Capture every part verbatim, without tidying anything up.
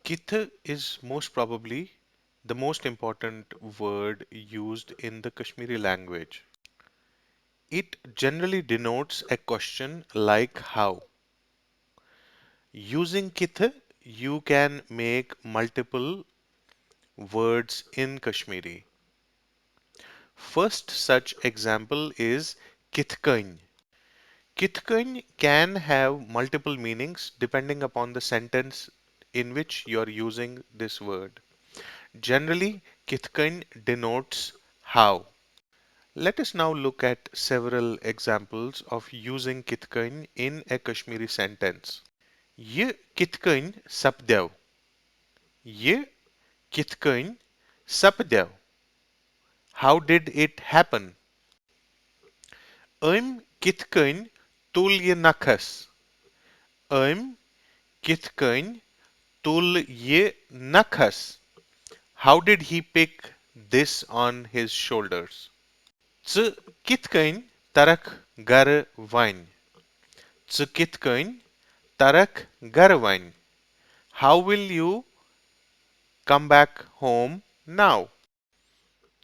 کِتھٕ is most probably the most important word used in the Kashmiri language. It generally denotes a question like how. Using کِتھٕ, you can make multiple words in Kashmiri. First such example is کِتھٕ کٔنۍ. کِتھٕ کٔنۍ can have multiple meanings depending upon the sentence in which you are using this word. Generally, کِتھٕ کٔنۍ denotes how. Let us now look at several examples of using کِتھٕ کٔنۍ in a Kashmiri sentence. یہِ کِتھٕ کٔنۍ سپدیو؟ یہِ کِتھٕ کٔنۍ سپدیو؟ How did it happen? أمۍ کِتھٕ کٔنۍ تُل یہِ نکھس؟ أمۍ کِتھٕ کٔنۍ تُل یہِ نکھس؟ How did he pick this on his shoulders? ژٕ کِتھٕ کٔنۍ ترکھ گرٕ وۄنۍ؟ ژٕ کِتھٕ کٔنۍ ترکھ گرٕ وۄنۍ؟ How will you come back home now?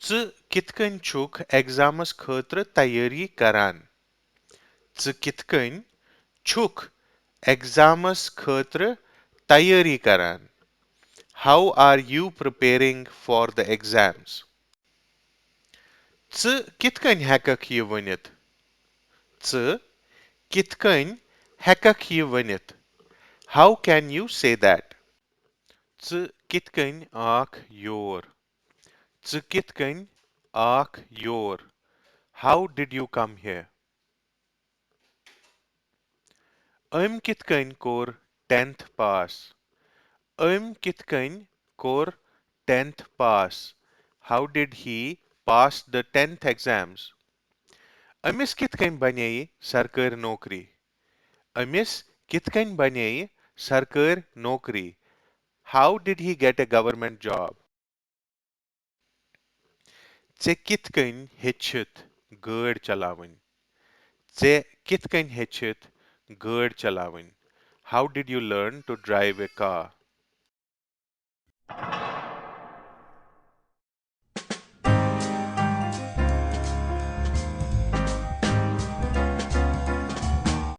ژٕ کِتھٕ کٔنۍ چھُکھ ایگزامس خٲطرٕ تیٲری کران؟ ژٕ کِتھٕ کٔنۍ چھُکھ ایگزامس خٲطرٕ تیٲری کران؟ How are you preparing for the exams? ژٕ کِتھٕ کٔنۍ ہٮ۪ککھ یہِ ؤنِتھ؟ ژٕ کِتھٕ کٔنۍ ہٮ۪ککھ یہِ ؤنِتھ؟ How can you say that? ژٕ کِتھٕ کٔنۍ آکھ یور؟ ژٕ کِتھٕ کٔنۍ آکھ یور؟ How did you come here? أمۍ کِتھٕ کٔنۍ کوٚر tenth pass? أمۍ کِتھٕ کٔنۍ کوٚر tenth pass? How did he pass the tenth exams? أمِس کِتھٕ کٔنۍ بنییہِ سرکٲرۍ نوکری؟ أمِس کِتھٕ کٔنۍ بنییہِ سرکٲرۍ نوکری؟ How did he get a government job? ژےٚ کِتھٕ کٔنۍ ہیٚچھِتھ گٲڑۍ چلاوٕنۍ؟ ژےٚ کِتھٕ کٔنۍ ہیٚچھِتھ گٲڑۍ چلاوٕنۍ؟ How did you learn to drive a car?